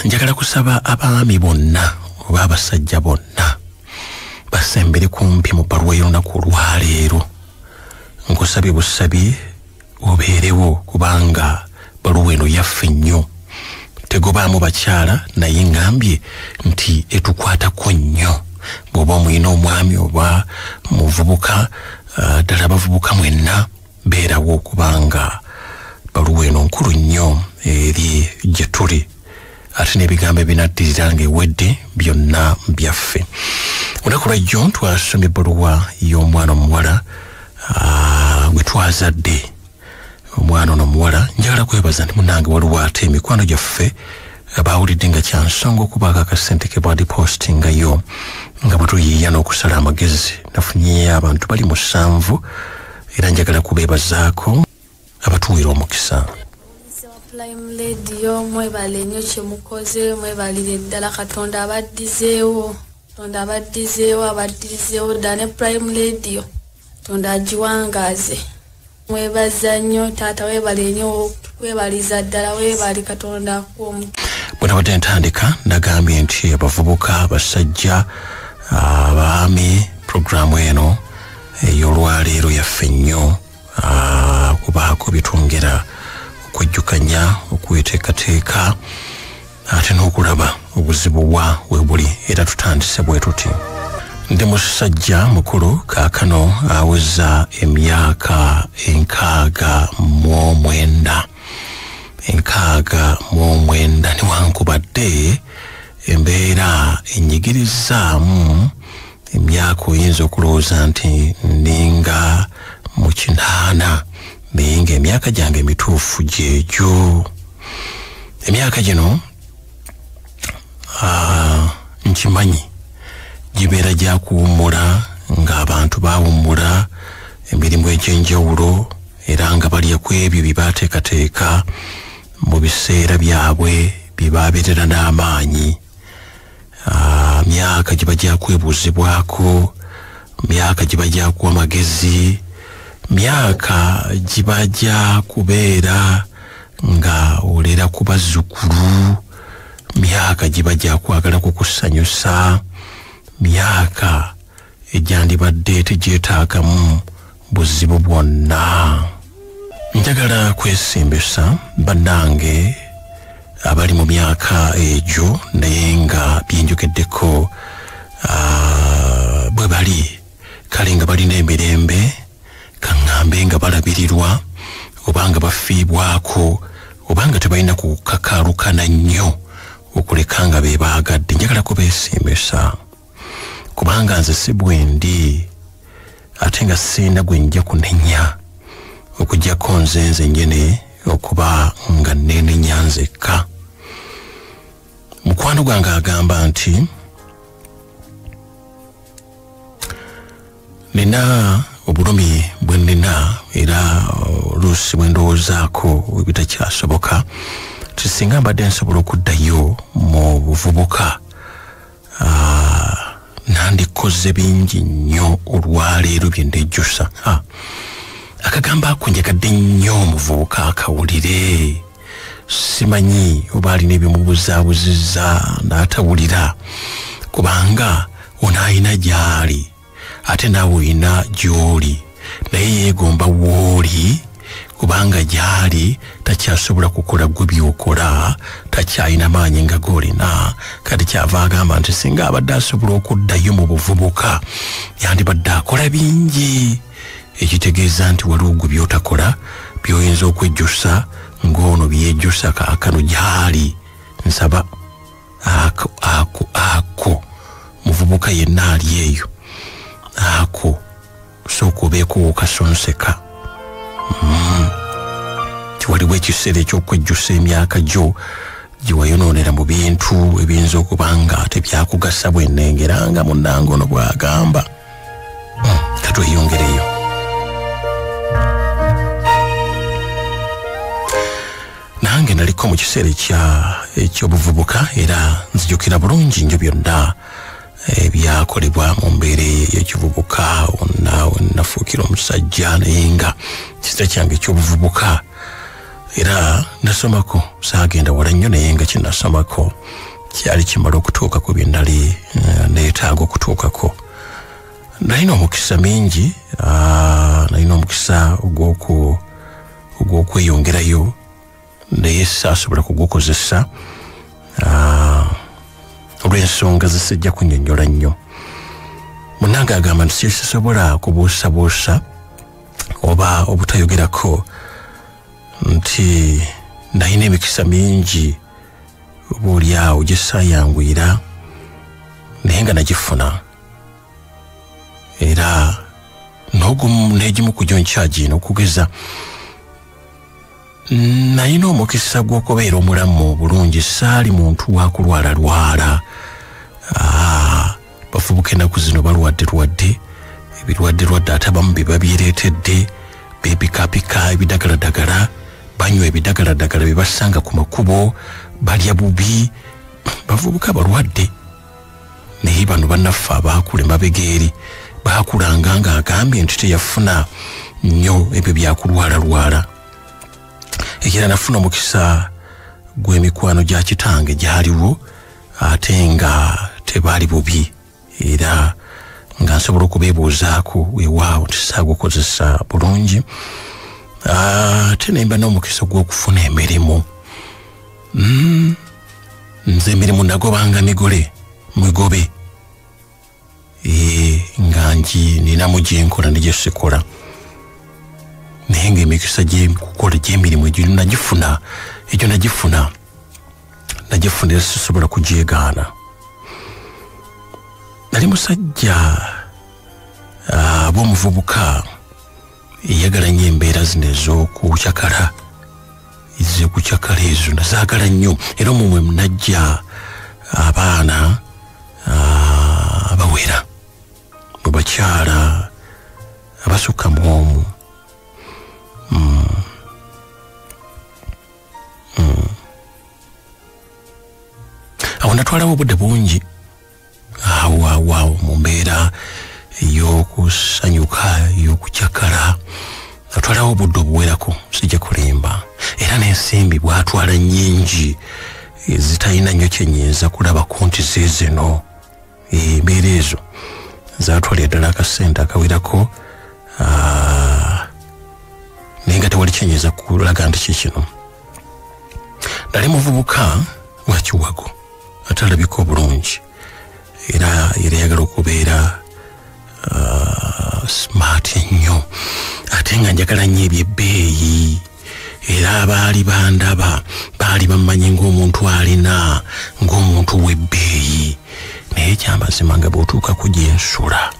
Njagala kusaba abaami bonna oba abasajja bonna basembere kumpi mu bbaluwa y'olunaku olwaleero. Nkusabye busabi obeerewo kubanga bbaluwa eno yaffe nnyo, tegobaamu bakyala, naye ngambye nti etukwatako nnyo. Bw'oba omuyina omwami oba muvubuka, ddala abavubuka mwenna beerawo kubanga bbaluwa eno nkulu nnyo eri gye tuli, ate n'ebigambo ebinaddirira ng'ewedde byonna byaffe. Olunaku lwajjo twasomye ebbaluwa y'omwana omuwala gwe twazadde. Omwana ono omuwala njagala kwebaza nti munnange waliwo ate emikwano gyaffe abawulidde nga kyansonga okubaako akasente ke bwadipositingayo nga bwe tuyiiya n'okusala amagezi. Nafunyeyo abantu bali 7 era njagala kubeebazaako abatuwira omukisa. Prime Radio, mwebale nnyo kye mukoze, mwebalire ddala. Katonda abaddizeewo, Katonda abaddizeewo, abaddirizeewo ddala ne Prime Radio, Katonda agiwangaaze. Mwebaza nnyo taata, weebale nnyo, webaliza ddala, weebali Katonda akuwa omukisa. Bwe nabadde ntandika nagambye nti abavubuka, abasajja, abaami, puroguraamu eno ey'olwaleero yaffe nnyo, kubaako byetwongera okwejjukanya, okweteekateeka ate n'okulaba obuzibu wa we buli. Era tutandise bwe tuti. Ndi musajja mukulu kaakano aweza emyaka 69, 69, newankubadde embeera enyigirizaamu emyaka oyinza okulowooza nti ninga mu 80, naye ng'emyaka gyange emituufu gyegyo. Emyaka gino nkimanyi gibeera gya kuwummula, ng'abantu bawummula emirimu egy'enjawulo era nga balya ku ebyo bye baateekateeka mu biseera byabwe bye babeerera n'amaanyi. Myaka giba gya kwebuuzibwako, myaka giba gya kuwa magezi, myaka giba gya kubeera nga olera ku bazzukulu, myaka giba gya kwagala kukusanyusa, myaka egyandibadde tegyetaagamu buzibu bwonna. Njagala kwesimbisa bannange abali mu myaka egyo naye nga byenjogeddeko bwe bali, kale nga balina emirembe, kaŋŋambe nga balabirirwa oba nga bafiibwako oba nga tebalina kukakaalukana nnyo okuleka nga be baagadde. Njagala kubeesimbisa kubanga nze si bwe ndi, ate nga sirina gwe nja kunenya okuggyako nze nze nnyini okuba nga nneenenya nzekka. Mukwano gwange agamba nti nina obulumi bwe nnina era oluusi bwe ndowoozaako ebitakyasoboka, nti singa mbadde nsobola okuddayo mu buvubuka nandikoze bingi nnyo olwaleero bye ndejjusa. Akagambo ako njagadde nnyo omuvubuka akawulire. Simanyi oba alina ebimubuzaabuzizza n'atawulira, kubanga ono alina gy'ali ate naawe olina gy'oli, naye yeegomba w'oli kubanga gy'ali takyasobola kukola gwe by'okola, takyalina maanyi nga g'olina. Kati kyava agamba nti singa abadde asobola okuddayo mu buvubuka yandibadde akola bingi, ekitegeeza nti waliwo gwe by'otakola by'oyinza okwejjusa ng'ono byejjusa kaakano gy'ali. Nsaba ako ako ako muvubuka yenna ali eyo, ako sooka obeeko okasonseka. Waliwo ekiseera eky'okwejjusa emyaka gyo gye wayonoonera mu bintu ebiyinza okuba nga tebyakugasa bwe nnengera nga munnange ono bw'agamba. Katweyongereyo. Nange naliko mu kiseera eky'obuvubuka era nzijukira bulungi nnyo byonna ebyakolebwa mu mbeera y'ekivubuka. Wonna nafuukira omusajja, naye nga ekiseera kyange eky'obuvubuka Era nasomako, saagenda wala nnyo, naye nga kyenasomako kyali kimala okutuuka ku bye nali neetaaga okutuukako. Nalina omukisa mingi, nalina omukisa ogw'okweyongerayo, naye saasobola kugukozesa olw'ensonga zisijja kunnyonnyola nnyo. Munnange agamba nti sisobola kubuusabuusa oba obutayogerako nti nalina emikisa mingi oba oli awo gye saayanguyira, naye nga nagifuna. Era n'ogumu n'egimu ku gyo nkyagina okugeza, nalina omukisa gw'okubeera omulamu bulungi, saali muntu wa kulwalalwala. Bafubuka ennaku zino balwadde lwadde, ebirwadde lwadde, ate abamu bye babyereetedde, beepikaapika ebidagaladagala, banywa ebidagaladagala bye basanga ku makubo, balya bubi, bavubuka balwadde. Naye bano bannaffe abaakula emabega eri baakulanga ng'agambye nti teyafuna nnyo ebyo byakulwalalwala. Era nafuna omukisa gw'emikwano gya kitange gyaliwo, ate nga tebaali bubi, era nga nsobola okubeebuuzaako weewaawo nti saagukozesa bulungi. Ate ne mba n'omukisa gw'okufuna emirimu. Nze emirimu nagobanga migole migobe, nga ninamu gyenkola ne gye sikola, naye ng'emikisa gy'okukola gy'emirimu egyo nagifuna, egyo nagifuna era sisobola kugyegaana. Nali musajja bw'omuvubuka eyagala nnyo embeera zino ez'okucakala, ez'okucakala ezo nazaagala nnyo, era omwo mwe najja abaana abawera mu bakyala abasukka mu omu. Awo natwalawo obudde bungi awo awo awo mu mbeera ey'okusanyuka, ey'okucakala, natwalawo obudde obuwerako, sijja kulimba. Era n'ensimbi bwatwala nnyingi ezitalina nnyo kye nnyinza kulabako nti zeezino. Embeera ezo zatwalira ddala akasente akawerako, naye nga tewali kyenyinza kulaga nti kikino. Nali muvubuka wa kiwago atalabika obulungi, era yayagala okubeera smart ennyo, ate nga njagala nnyo ebyebbeeyi. Era abaali bandaba baali bammanyi ng'omuntu alina, ng'omuntu w'ebbeeyi, naye ekyamazima nga bw'otuuka ku gyensula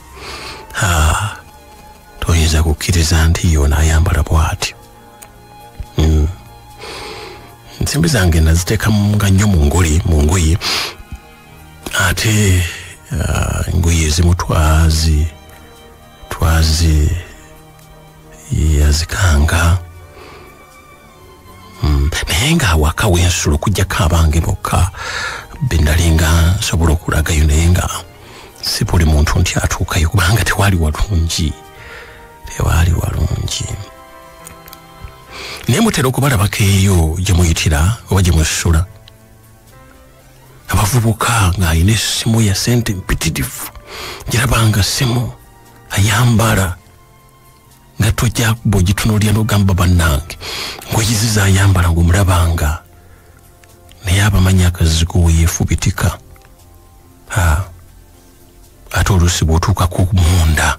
toyinza kukkiriza nti yona ayambala bw'atyo. Ensimbi zange naziteekamu nga nnyo mu ngoye, ate engoye ezimu twazi yazikanga. Naye ng'awaka w'ensulo okuggyako abange bokka be nali nga nsobola okulagayo, naye nga si buli muntu nti atuukayo, kubanga tewaali walungi, tewaali walungi. Naye mutera okubalabako eyo gye muyitira oba gye musula, abavubuka ng'alina essimu ya ssente mpitirivu, girabanga ssimu ayambala nga tojja bw'ogitunuulira n'ogamba bannange ngoye zizo ayambala ng'omulabanga, naye abamanyi akazigo we yeefubitika. Ate oluusi bw'otuukako munda.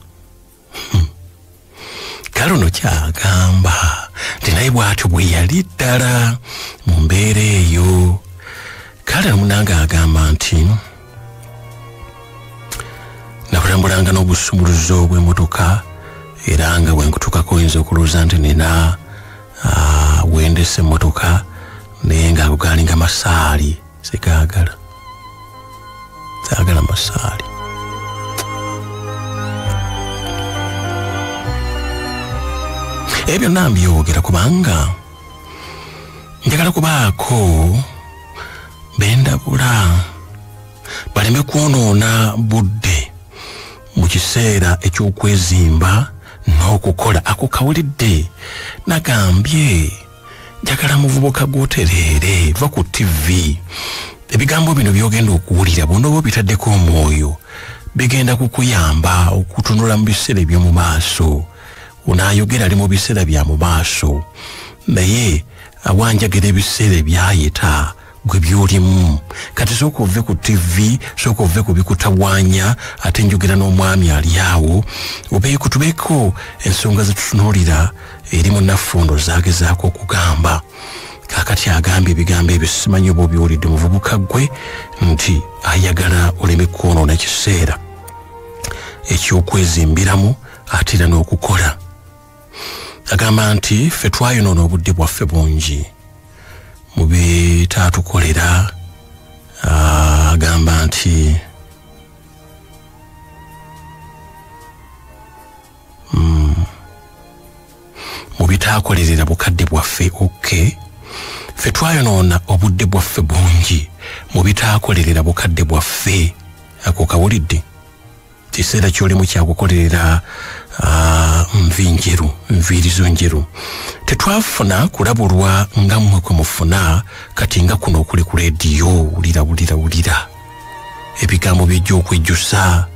Kale ono kyagamba nti naye bw'atyo bwe yali ddala mu mbeera eyo. Kale munnange agamba nti nabulambulanga n'obusumuluzo bw'emmotoka, era nga bwe nkutuukako oyinza okulowooza nti nina wendesa emmotoka, naye ng'ago gaalinga masaali, sigaagala, saagala masaali. Ebyo byonna mbyogera kubanga njagala kubaako bendabula baleme kwonoona budde mu kiseera eky'okwezimba n'okukola. Ako kawulidde nagambye Njagala muvubuka gwotereere, va ku TV. Ebigambo bino byogenda okuwulira bw'onooba obitaddeko omwoyo bigenda kukuyamba okutunula mu biseera eby'omu maaso. Onaayogera ali mu biseera bya mu maaso, naye awanjagera ebiseera ebyayita gwe by'olimu. Kati sooka ove ku TV, sooka ove ku bikutawaanya, ate njogera n'omwami ali awo, obeeko tubeeko ensonga ze tutunuulira eri munnaffe ono zaagezaako okugamba. Kaakati agambye ebigambo ebyo simanyi oba obiwulidde muvubuka ggwe, nti ayagala oleme kwonoona kiseera eky'okwezimbiramu ate era n'okukola. Agamba nti ffe twayonoona obudde bwaffe bungi mu bitaatukolera. Agamba nti mu bitaakolerera bukadde bwaffe. Okay, ffe twayonoona obudde bwaffe bungi mu bitaakolerera bukadde bwaffe. Ako kawulidde? Kiseera ky'olimu kyakukolerera nvi njeru, nviirizo njeru. Tetwafuna kulabulwa nga mmwe kwe mufuna kati nga kuno okuli ku leediyo. Wulira wulira wulira ebigambo bijja okwejjusa.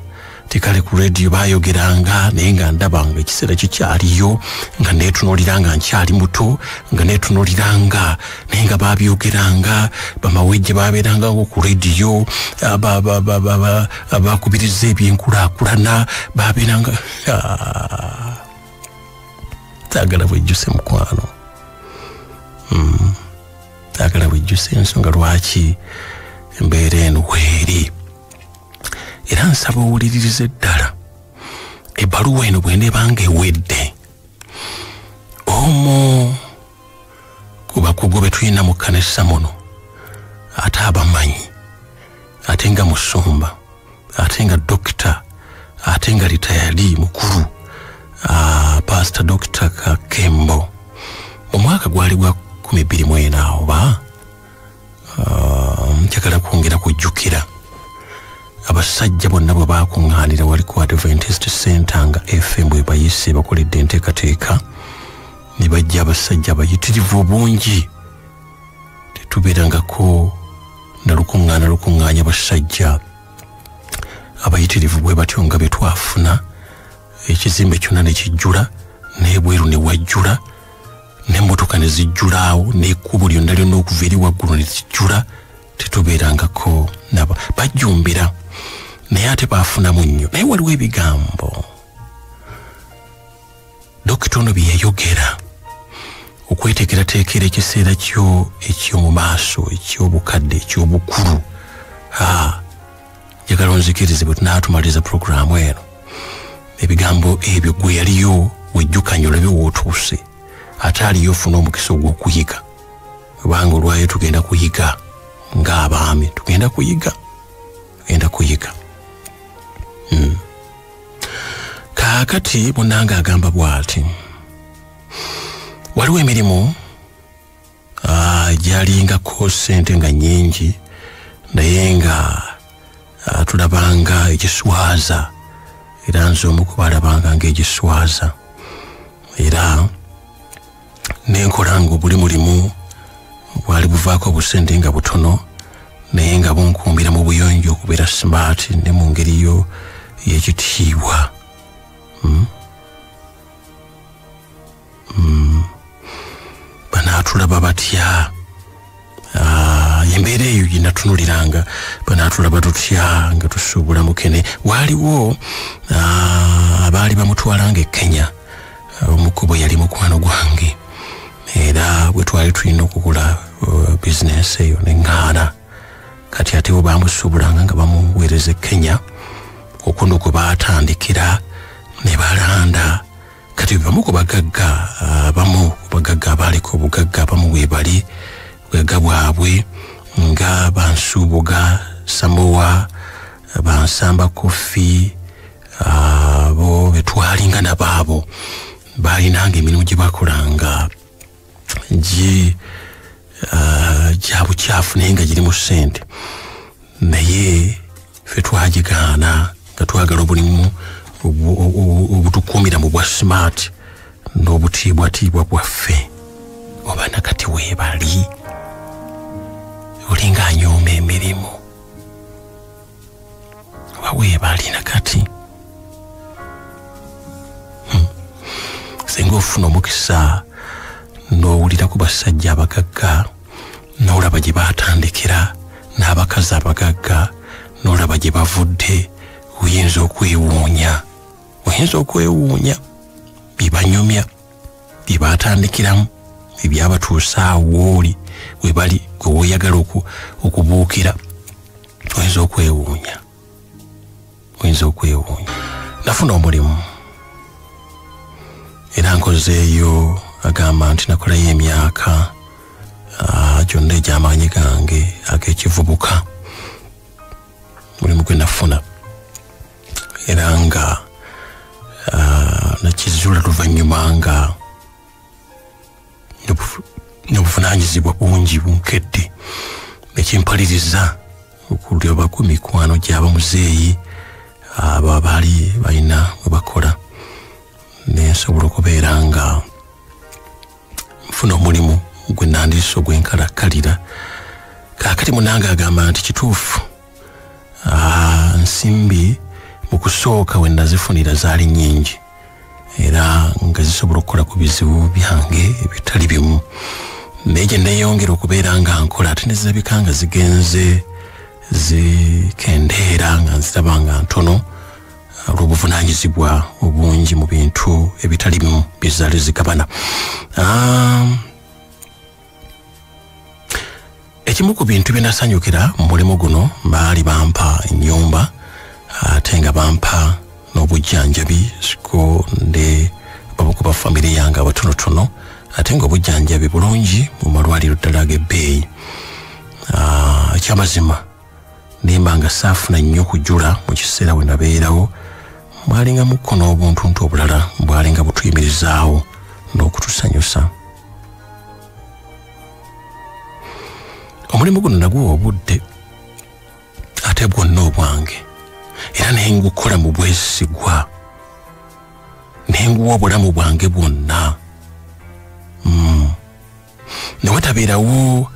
Tekale ku leediyo baayogeranga, naye nga ndabanga ekiseera kikyaliyo, nga neetunuulira nga nkyali muto, nga neetunuuliranga naye nga baabyogeranga. Bamawejje baabeerangawo ku leediyo, abakubiriza ebyenkulaakulana baabeeranga. Saagala bwejjuse mukwano, saagala bwejjuse ensonga lwaki embeera eno weeri. Era nsaba owuliririze ddala ebbaluwa eno bw'eneebanga ewedde. Omu ku bakugu be tulina mu kkanisa muno, ate abamanyi, ate nga musumba, ate nga dokita, ate nga litayali mukulu, Pastor Dr. Kakembo, mu mwaka gwali gwa 2024 oba njagala kwongera kujjukira, abasajja bonna bwe baakuŋŋaanira wali ku Adventist Center nga FM bwe bayise bakoledde enteekateeka, ne bajja abasajja abayitirivu obungi. Tetubeerangako na lukuŋŋaana lukuŋŋaanya basajja abayitirivu bwe batyo nga be twafuna. Ekizimbe kyonna ne kijjula, n'ebweru ne wajjula, n'emmotoka ne zijjulaawo, n'ekkubo lyonna lyonna okuva eri waggulu ne zijjula. Tetubeerangako nabo bajjumbira, naye ate baafunamu nnyo. Naye waliwo ebigambo dokita ono bye yayogera okweteekerateekera ekiseera kyo eky'omu maaso, eky'obukadde, eky'obukulu. Njagala onzikirize bwe tunaatumaliza puroguraamu eno, ebigambo ebyo gwe yaliyo wejjukanye olabe w'otuuse, ate aliyo ofuna omukisa ogw'okuyiga, kubanga olwayo tugenda kuyiga ng'abaami, tugenda kuyiga, tugenda kuyiga. Kaakati munnange agamba bw'ati, waliwo emirimu gyalingako ssente nga nnyingi, naye nga tulabanga ekiswaza, era nze omu ku baalabanga ng'egiswaza, era nenkola nga obuli mulimu bwali buvaako obusente nga butono, naye nga bunkuumira mu buyonjo okubeera smart ne mu ngeri yo y'ekitiibwa. Banaatulaba batya? Embeera eyo gye natunuliranga, banaatulaba tutya nga tusuubula mukene? Waaliwo abaali bamutwalanga e Kenya, omukubo yali mukwano gwange, era bwe twali tulina okukola bizinensi eyo neŋŋaana. Kati ate bo bamusuubulanga nga bamuweereza e Kenya, okuno kwe baatandikira ne balanda. Kati bamu ku bagagga, abamu ku bagagga abaaliko obugagga, abamu we bali bugagga bwabwe nga Bansuubuga Samoa, Bansamba Kofi, abo betwalinga nabaabo baalinanga emirimu gye bakolanga gya bukyafu naye nga girimu ssente, naye ffe twagigaana nga twagala obulimu obutukuumira mu bwa smart n'obutiibwatiibwa bwaffe. Oba nakati weebali, olinga anyooma emirimu, oba weebali nakati. Singa ofuna omukisa n'owulira ku basajja abagagga, n'olaba gye baatandikira, n'abakazi abagagga n'olaba gye bavudde, oyinza okwewuunya, oyinza okwewuunya bibanyumya bye baatandikiramu, ebyabatuusa awo oli we bali gwe weeyagala okubuukira. Oyinza okwewuunya, oyinza okwewuunya. Nafuna omulimu era nkozeeyo, agamba nti nakolayo emyaka gyonna egy'amaanyi gange ag'ekivubuka. Mulimu gwe nafuna era nga nakizuula luvannyuma nga n'obuvunaanyizibwa bungi bunkedde, nekimpaliriza okulyobaku mikwano gy'abamuzeeyi abo abaali balina we bakola, nensobola okubeera nga nfuna omulimu gwe nandiisa ogw'enkalakkalira. Kaakati munange agamba nti kituufu, nsimbi mu kusooka we nazifunira zaali nnyingi era nga zisobola okukola ku bizibu byange ebitali bimu, naye gye neeyongera okubeera nga nkola ate ne zirabika nga zigenze zikendeera, nga nziraba nga ntono olw'obuvunaanyizibwa obungi mu bintu ebitali bimu bye zaali zigabana. Ekimu ku bintu bye nasanyukira mu mulimu guno, baali bampa ennyumba ate nga bampa n'obujjanjabi, siko nde babukuba famire yange abatonotono, ate nga obujjanjabi bulungi mu malwaliro ddala ag'ebbeeyi. Ekyamazima nemba nga saafuna nnyo kujula mu kiseera we nabeerawo, mwalinga mukko n'obuntuntu obulala bwalinga butuyimirizaawo n'okutusanyusa. Omulimu guno naguwa obudde ate bwonna obwange, era nengukola mu bwesigwa, nenguwa obulamu bwange bwonna. Newatabeerawo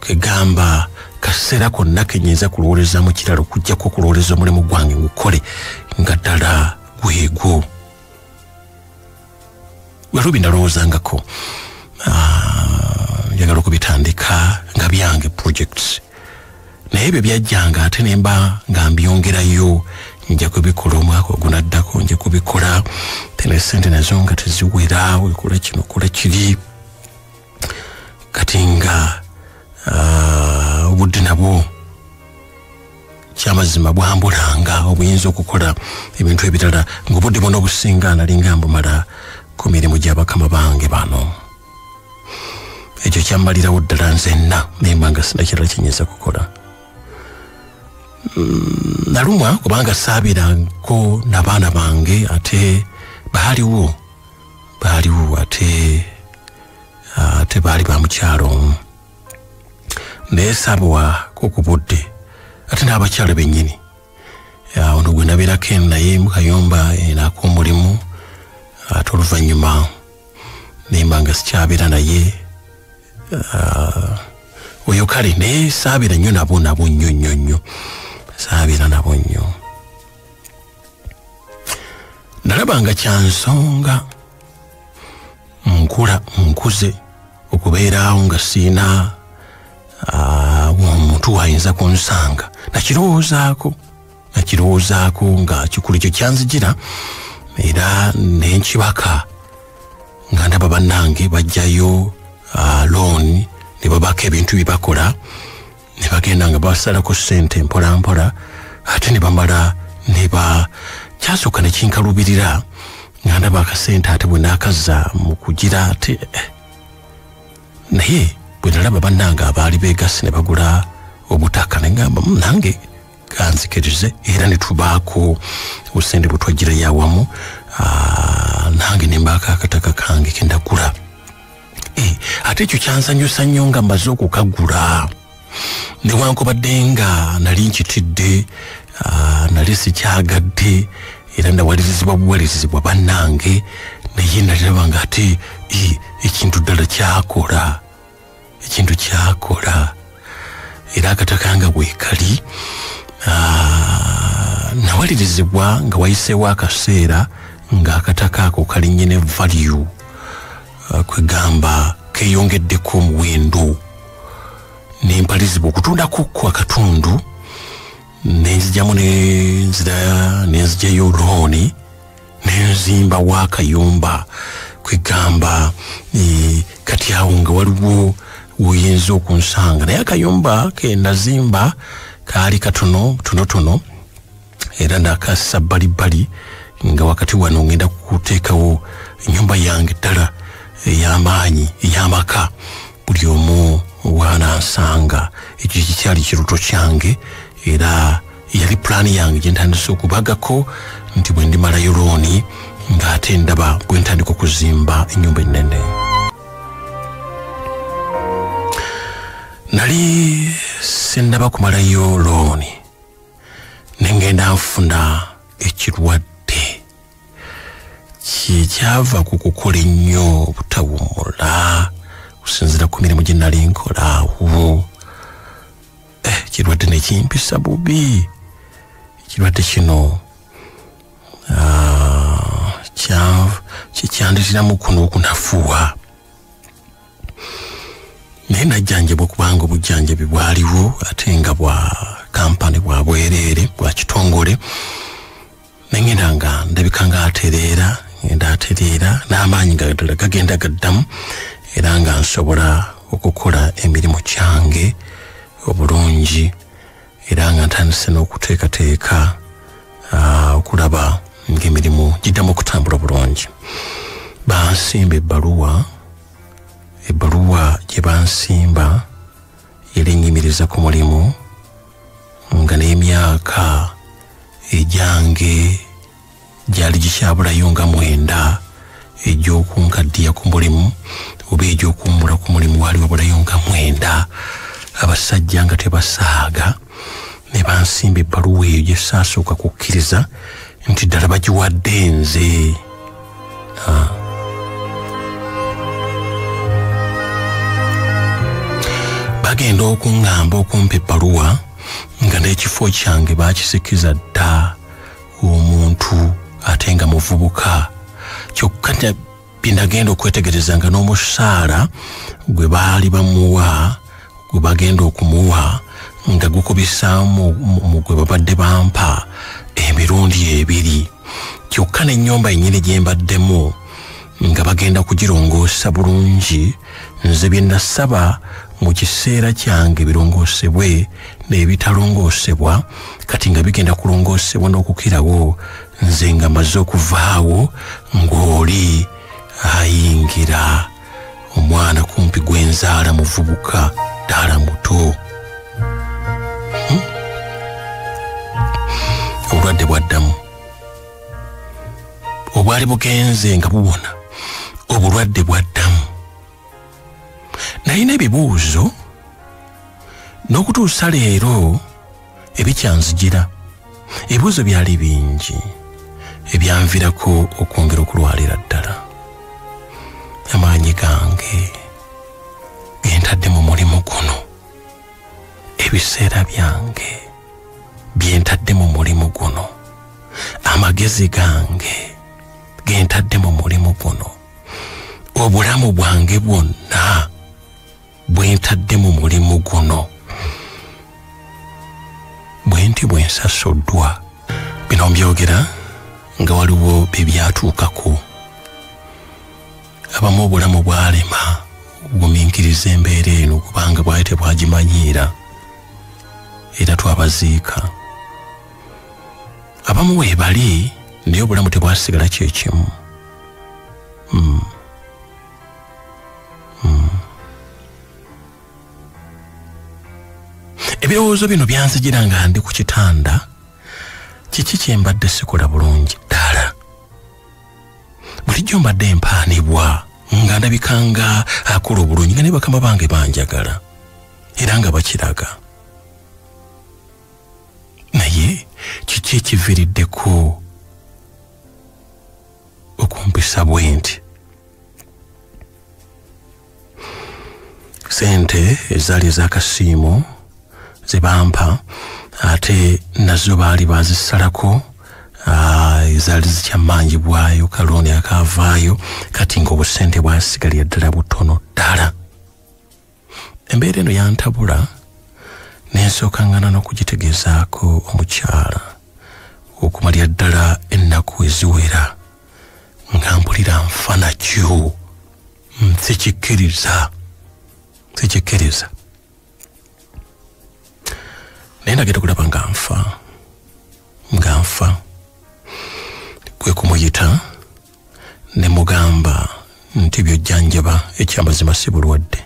kegamba kaseera konna kenyinza kulowoleza mu kiralo okuggyako okulowoleza omulimu gwange ngukole nga ddala gwegwo. Waliwo bye nalowoozangako, njagala okubitandika nga byange projects, naye ebyo byajjanga ate ne mba nga mbyongerayo, nja kubikola omwaka ogunaddako, nja kubikola tene sente nazo nga teziwera, okola kino okola kiri. Kati nga obudde nabwo kyamazima bwambulanga obuyinza okukola ebintu ebirala, ng'obudde bwonna obusinga nalinga mbumala ku mirimu gy'abakama bange bano. Ekyo kyammalirawo ddala nzenna, nemba nga sina kirala kyenyinza kukola. Nalumwa kubanga saabirako n'abaana bange, ate baaliwo ate baali ba mukyalo omu, naye saabawako ku budde ate n'abakyala bennyini. Ono gwe nabeerako eno naye mu kayumba ak'omulimu, ate oluvannyuma nemba nga sikyabeera naye oyo kale, naye saabeera nnyo nabo nnyo nnyo nnyo, saabeera nabo nnyo. Nalaba nga kyansonga nkula nkuze okubeeraawo nga siina omuntu ayinza kunsanga. Nakirowoozaako nga kikulu ekyo kyanzijira, era nenkibaka nga ndaba bannange bajjayo loan ne babaka ebintu bye bakola, ne bagenda nga basalako ssente mpola mpola, ate ne bamala ne ba kyasooka ne kinkalubirira nga ndaba akasente ate bwe naakazza mu kugira ate. Naye bwe nalaba bannange abaali beegasse ne bagula obutaka, ne ngamba nange kanzikirize, era ne tubaako obusente bwe twagirayo awamu, nange ne mbaako akataka kange ke ndagula. Ate ekyo kyansanyusa nnyo nga mmaze okukagula, newankubadde nga nali nkitidde, nali sikyagadde, era nawalirizibwa buwalirizibwa bannange, Naye naliraba nga ate ekintu ddala kyakola, ekintu kyakola. Era akataka nga bwe kali, nawalirizibwa nga wayiseewo akaseera ng'akataka ako kalinnye ne value, kwegamba keeyongeddeko omuwendo. Nempalizibwa okutundako akatundu, nenzijjamu nenzijjayo looni, nenzimba w'akayumba. Kwegamba kati awo nga waliwo woyinza okunsanga, naye akayumba ke nazimba kaali katono tonotono, era nakassa bbalibbali nga wakati wano ngenda kuteekawo ennyumba yange ddala ey'amaanyi ey'amaka, buli omu wanansanga. Ekyo kikyali kiruto kyange, era yali pulaani yange gye ntandise okubagako nti bwe ndimalayo looni ng'ate ndaba bwe ntandika okuzimba ennyumba ennene. Nali sinnaba kumalayo looni, ne ngenda nfuna ekirwadde kyekyava ku kukola ennyo obutawummula kusinziira ku mirimu gye nali nkola awo. Ekirwadde ne kimpisa bubi. Ekirwadde kino kyanditiramu kuno okunafuwa, naye najjanjabwa kubanga obujjanjabi bwaliwo ate nga bwa kampani bwa bwereere bwa kitongole. Nengenda nga ndabika nga atereera, ngenda atereera n'amaanyi nga ddala gagenda gaddamu, era nga nsobola okukola emirimu kyange obulungi, era nga ntandise n'okuteekateeka okulaba ng'emirimu giddamu okutambula bulungi. Bansimba ebbaluwa, ebbaluwa gye bansimba yali ennyimiriza ku mulimu nga n'emyaka egyange gyali gikyabulayo nga 9 egy'okunkaddiya ku mulimu oba egy'okuwummula ku mulimu, waali wabulayo nga 9. Abasajja nga tebasaaga ne bansimba ebbaluwa eyo gye saasooka kukkiriza nti ddala bagiwadde nze. Bagenda okuŋŋamba okumpa ebbaluwa nga n'ekifo kyange baakisikiza dda omuntu ate nga muvubuka. Kyokka bye nagenda okwetegereza nga n'omusaala gwe baali bamuwa, gwe bagenda okumuwa nga gukubisaamu mu gwe babadde bampa emirundi 2. Kyokka n'ennyumba yennyini gye mbaddemu nga bagenda kugirongoosa bulungi, nze bye nasaba mu kiseera kyange birongoosebwe n'ebitalongoosebwa kati nga bigenda kulongoosebwa n'okukirawo, nze nga maze okuvaawo ng'oli ayingira omwana kumpi gwenzaala muvubuka ddala muto. Obulwadde bwaddamu, obwali bugenze nga buwona, obulwadde bwaddamu. Nalina ebibuuzo n'okutuusa leero ebikyanzijira. Ebibuuzo byali bingi ebyanviirako okwongera okulwalira ddala. Amaanyi gange gentadde mu mulimu guno, ebiseera byange byentadde mu mulimu guno, amagezi gange gentadde mu mulimu guno, obulamu bwange bwonna bwentadde mu mulimu guno, bwe nti bwe nsasuddwa. Bino mbyogera nga waliwo bye byatuukako. Abamu obulamu bwalema okugumiikiriza embeera eno kubanga bwali tebwagimanyiira, era twabaziika. Abamu weebali naye obulamu tebwasigala kye kimu. Ebirowoozo bino byanzijira nga ndi ku kitanda. Kiki kye mbadde sikola bulungi ddala? Bulijjo mbadde mpaanibwa nga ndabika nga akola obulungi, nga ne bakama bange banjagala era nga bakiraga. Naye kiki ekiviiriddeko okumpisa okweyisa bwenti. Sente ezaali ez'akasiimo ze bampa ate nazo baali bazisalako, ezaali zikyammanjibwayo kalooni akaavaayo, kati ng'obusente bwasigalira ddala butono ddala. Embeera eno yantabula nensookaŋŋana n'okugitegeezaako omukyala okumalira ddala ennaku eziwera nga mpulira nfa nakyo, nsikikkiriza. Naye nagenda okulaba nga nfa kwe kumuyita ne mugamba nti byojjanjaba ekyamazima si bulwadde,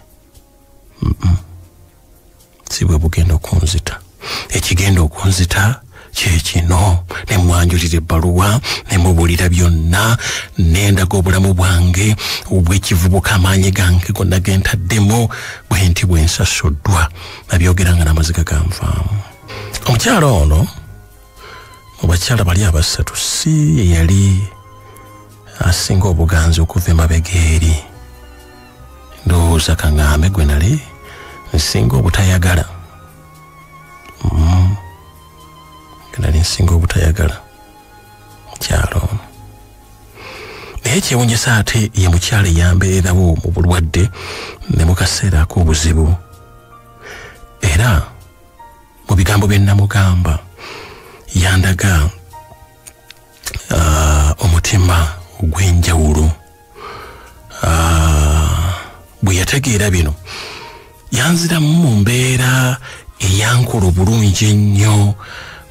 si bwe bugenda okunzita, ekigenda okunzita kyekino. Ne mwanjulira ebbaluwa ne mubuulira byonna, nendaga obulamu bwange obw'ekivubuka, amaanyi gange gonna ge ntaddemu, bwe nti bwe nsasuddwa. Nabyogera nga n'amaziga ganvaamu. Omukyala ono mu bakyala bali abasatu si ye yali asinga obuganzi okuva emabega eri. Ndowooza kaŋŋambe gwe nali nsinga obutayagala, nali nsinga obutayagala mukyala ono. Naye kyewunyisa ate ye mukyala eyambeererawo mu bulwadde ne mu kaseera ak'obuzibu. Era mu bigambo bye namugamba yandaga omutima ogw'enjawulo. Bwe yategeera bino yanziramu mu mbeera eyankola obulungi ennyo,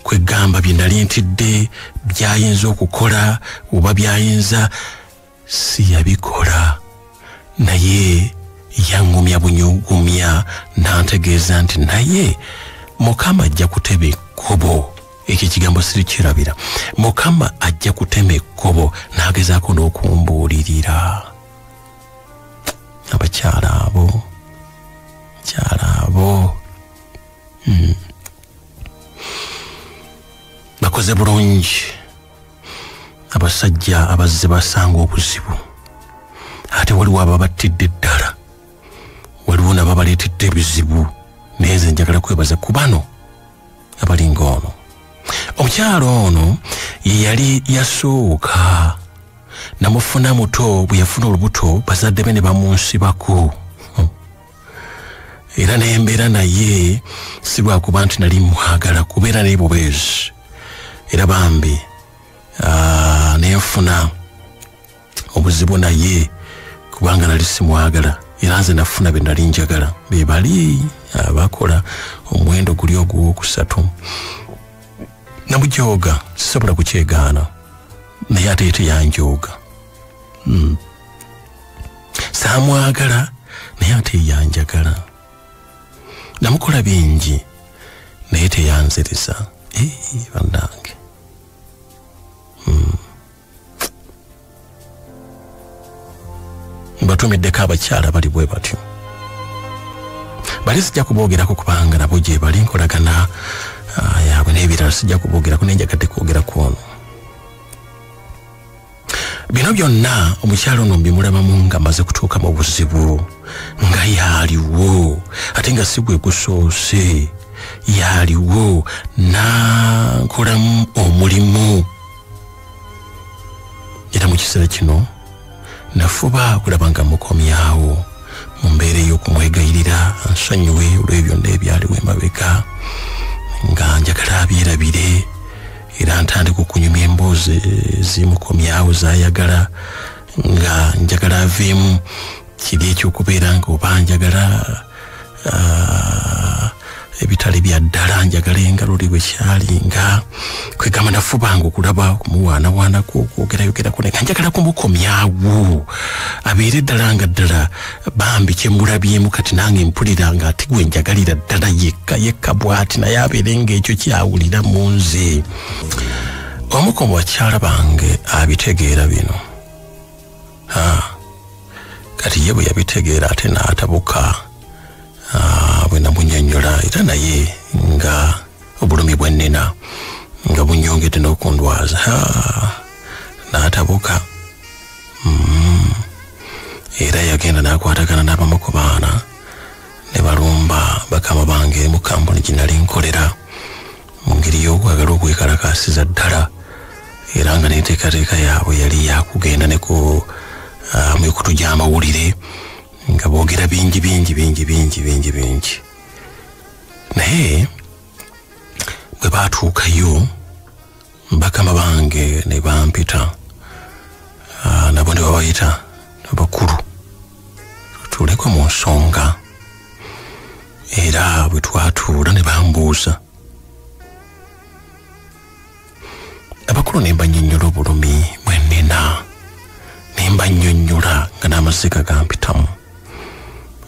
kwegamba bye nali ntidde byayinza okukola oba byayinza si yabikola, naye yaŋŋumya bunyugumya n'antegeeza nti naye Mukama ajja kutema ekkubo. Ekyo ekigambo sirikirabira, Mukama ajja kutema ekkubo. N'agezaako n'okumbuulirira. Abakyala abo, bakoze bulungi. Abasajja abazze basanga obuzibu, ate waliwo ababattidde ddala, waliwo n'ababaleetedde ebizibu. Naye nze njagala kwebaza ku bano abalinga ono. Omukyala ono ye yali yasooka, namufuna muto. Bwe yafuna olubuto bazadde be ne bamunsibako, era nembeera naye si lwakuba nti nali mwagala, kubeera naye bubeezi. Era bambi nenfuna obuzibu naye kubanga nali simwagala, era nze nafuna be nali njagala, be bali abakola omuwendo guli ogwokusatu. Namujooga, sisobola kukyegaana, naye ate teyanjooga. Saamwagala naye ate yanjagala. Namukola bingi naye teyanziriza. Bannange, mbatumiddeko abakyala bali bwe batyo. Bali sijja kuboogerako kubanga nabo gye bali nkolagana yaabwe n'ebirala, sijja kuboogerako, naye njagadde kwogera ku ono. Bino byonna omukyala ono mbimulabamu nga amaze kutuuka mu buzibu, nga yaliwo ate nga si gwe gusoose, yaliwo nankolamu omulimu. Era mu kiseera kino nafuba okulaba nga mukomyawo mu mbeera ey'okumwegayirira ansonyiwe olw'ebyo byonna ebyaliwo emabega, nga njagala abyerabire. Era ntandika okunyumya emboozi zimukomyawo zayagala, nga njagala aveemu kiri ekyokubeera nga oba njagala ebitali bya ddala, njagala engalo li bwe kyalinga. Kwegamba nafubanga okulaba okumuwaanawaanako, okwogerayogerako, naye nga njagala kumukomyawo abeere ddala nga ddala bambi kyemulabyemu kati nange mpulira nga ate gwe njagalira ddala yekka yekka bw'ati, naye abeere ng'ekyo kyawulira mu nze. Omu ku bakyala bange abitegeera bino. Kati ye bwe yabitegeera ate n'atabuka bwe namunnyonnyola, era naye nga obulumi bwe nnina nga bunnyongedde n'okundwaza, n'atabuka. Bakama bange mu kampuni gye nali nkolera mu ngeri y'okwagala okwekalakaasiza ddala, era nga n'enteekateeka yaabwe yali yakugenda ne ku mikutu gy'amawulire nga boogera bingi bingi bingi bingi bingi bingi. Naye bwe baatuukayo bakama bange ne bampita, nabo ne babayita abakulu tutuuleko mu nsonga. Era bwe twatuula ne bambuuza, abakulu ne mbannyonnyola obulumi bwe nnina, ne mbannyonnyola nga n'amaziga gampitamu,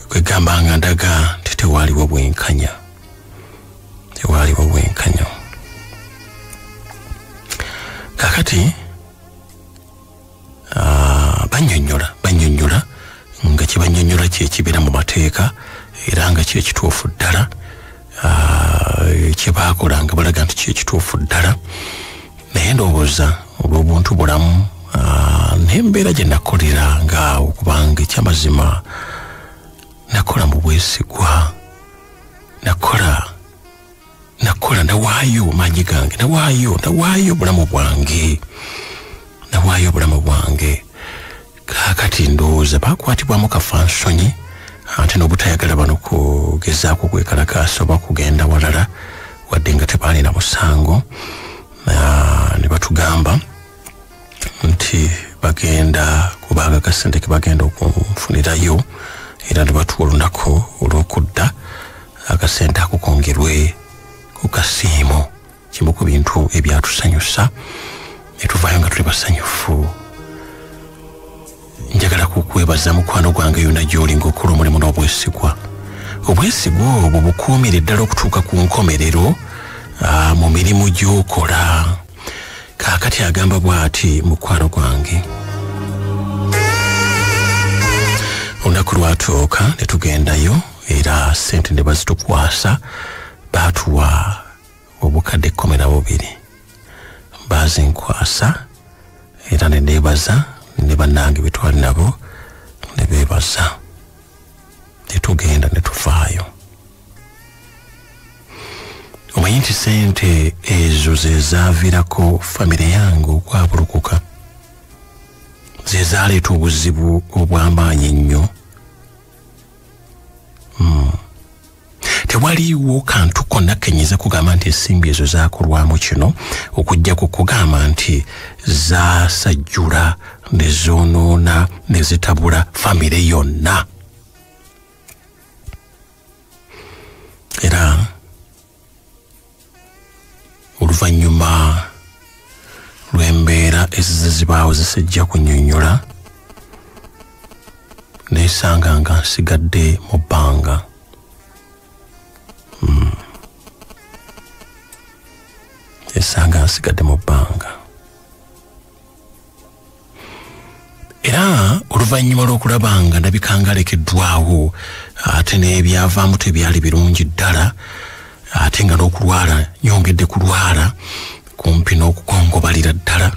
kwegamba nga ndaga nti tewaaliwo bwenkanya, tewaaliwo bwenkanya. Kaakati bannyonnyola nga kibannyonnyola kye kibeera mu mateeka, era nga kye kituufu ddala, kye baakola nga balaga nti kye kituufu ddala. Naye ndowooza olw'obuntu bulamu n'embeera gye nakolera ngaawo, kubanga ekyamazima nakola mu bwesigwa, nakola nawaayo maanyi gange, nawaayo obulamu bwange, Kaakati ndowooza baakwatibwamu kafansonyi, ate n'obutayagala bano kugezaako kwekalakaasa oba kugenda walala, wadde nga tebaalina musango. Ne batugamba nti bagenda kubaaga akasente ke bagenda okunfunirayo, era ne batuwa olunaku olw'okudda akasente ako kongerwe ku kasiimo. Kimu ku bintu ebyatusanyusa, ne tuvaayo nga tuli basanyufu. Njagala kukwebaza mukwano gwange yonna gy'oli ng'okola omulimu n'obwesigwa. Obwesigwa obwo bukuumire ddala okutuuka ku nkomerero mu mirimu gy'okola. Kaakati agamba bw'ati mukwano gwange, olunaku lwatuuka ne tugendayo, era ssente ne bazitukwasa, baatuwa obukadde 12, bazinkwasa, era ne neebaza ne bannange be twali nabo ne beebaza, ne tugenda ne tuvaayo. Omanyi nti ssente ezo ze zaaviirako famire yange okwabulukuka, ze zaaleeta obuzibu obw'amaanyi ennyo. Tewaliiwo kantu konna kenyeza kugamba nti ensimbi ezo zaakolwamu kino, okujjako kugamba nti zaasajjula ne zoonoona ne zitabula famire yonna. Era oluvannyuma lw'embeera ezize zibaawo zisijja kunnyonnyola, neesanga nga nsigadde mu bbanga. Esanga nsigadde mu bbanga. Era oluvannyuma lw'okulaba nga ndabika nga alekeddwawo, ate n'ebyavaamu tebyali birungi ddala, ate nga n'okulwala nyongedde kulwala kumpi n'okukongobalira ddala.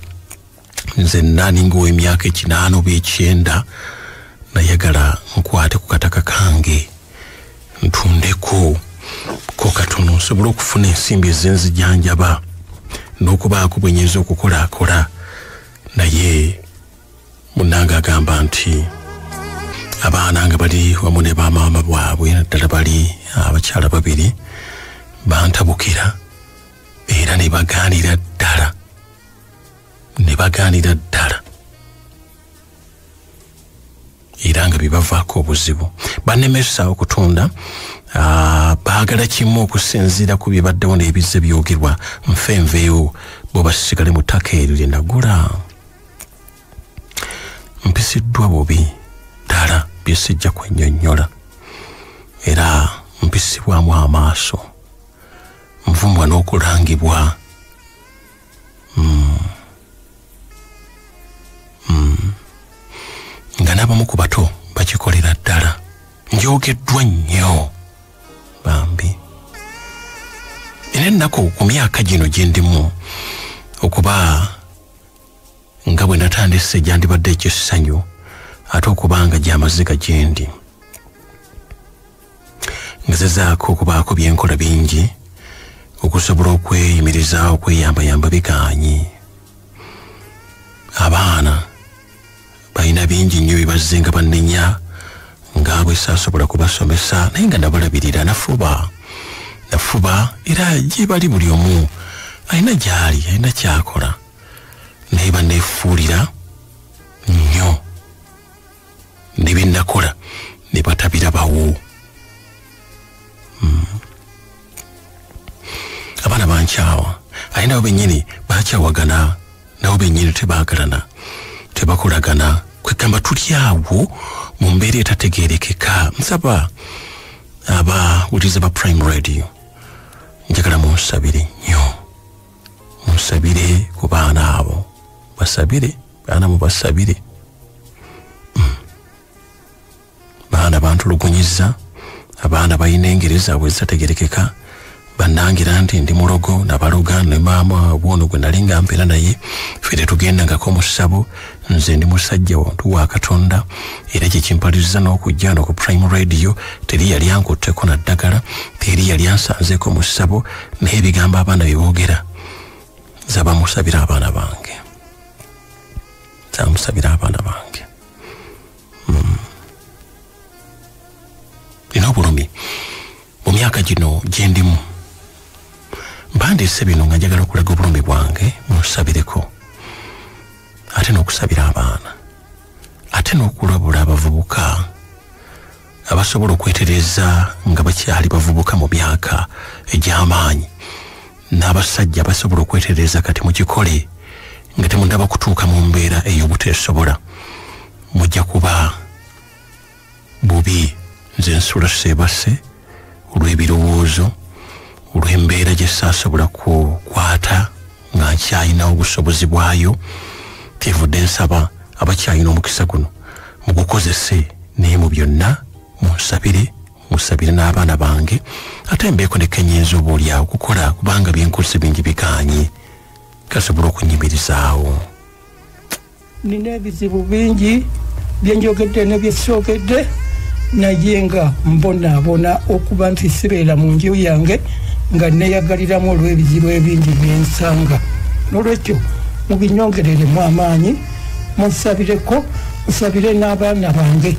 Nze nnaani ng'ow'emyaka 80 oba 90, nayagala nkwate ku kataka kange ntundeko ko katono nsobole okufuna ensimbi ezinzijanjaba n'okubaako bwe nnyinza okukolaakola. Naye munnange agamba nti abaana nga bali wamu ne bamaama bwabwe, naddala bali abakyala babiri, bantabukira era ne bagaanira ddala, era nga bibavaako obuzibu. Bannemesa okutunda, baagala kimu okusinziira ku bibaddewo n'ebizze byogerwa, nfe nveewo bo basigale mu ttaka eryo lye nagula. Mpisiddwa bubi ddala bye sijja kwennyonnyola, era mpisibwamu amaaso, nvumwa n'okulangibwa. Nga n'abamu ku bato bakikolera ddala. Njogeddwa nnyo bambi. Era ennaku ku myaka gino gye ndimu, okuba nga bwe natandise gyandibadde ekyessanyu, ate okuba nga gy'amaziga gye ndi. Ngezezaako okubaako byenkola bingi okusobola okweyimiriza, okweyambayamba bigaanyi. Abaana balina bingi nnyo bibazze nga bannenya nga bwe saasobola kubasomesa, naye nga nabalabirira, nafuba era gye bali buli omu alina gy'ali, alina ky'akola, naye banneefuulira nnyo ne bye nakola ne batabirabawo. Abaana bankyawa, ate nabo bennyini bakyawagana, nabo bennyini tebaagalana, tebakolagana. Kwegamba tuli awo mu mbeera etategeerekeka. Nsaba abawuliriza ba Prime Radio, njagala munsabire nnyo, munsabire ku baana abo, basabire baana, mubasabire. Baana bantulugunyiza, abaana balina engeri zaabwe ezitategeerekeka. Bannangira nti ndi mulogo, nabaloga ne maama bwono gwe nali nga mpeera naye, ffe tetugendangako mu ssabo. Nze ndi musajja wantu wa Katonda, era kye kimpaliriza n'okujja no ku Prime Radio. Teri yali ankutteko na ddagala, teri yali ansanzeeko mu ssabo, naye ebigambo abaana bye boogera, nsaba musabire abaana bange, nsaba musabire abaana bange. Nina obulumi mu myaka gino gye ndimu. Mpandiise bino nga njagala okulaga obulumi bwange, munsabireko, ate n'okusabira abaana, ate n'okulabula abavubuka abasobola okwetereza nga bakyali bavubuka mu myaka egy'amaanyi, n'abasajja abasobola okwetereza kati mukikole nga temundaba kutuuka mu mbeera ey'obuteesobola. Mujja kuba bubi. Nze nsula seebase olw'ebirowoozo, olw'embeera gye saasobola kukwata nga nkyalina obusobozi bwayo. Kyenvudde nsaba abakyalina omukisa guno mugukozese, naye mu byonna munsabire, musabire n'abaana bange, ate mbeeko ne kenyinza oba oli awo kukola, kubanga byenkozesa bingi bigaanyi gasobola okunyimirizaawo. Nina ebizibu bingi byenjogedde ne byesoogedde, naye nga mbonaabona okuba nti sibeera mu nju yange nga neeyagaliramu olw'ebizibu ebingi byensanga. N'olwekyo mubinyongereremu amaanyi, munsabireko, musabire n'abaana bange.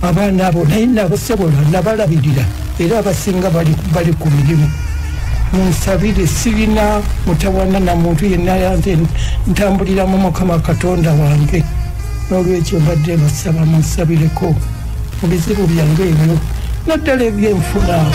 Abaana abo naye nabasobola, nabalabirira, era abasinga bali ku mirimu. Munsabire, sirina mutawana na muntu yenna, yanze ntambuliramu Mukama Katonda wange. N'olwekyo mbadde basaba munsabireko mu bizibu byange ebyo, naddala ebyenfuna.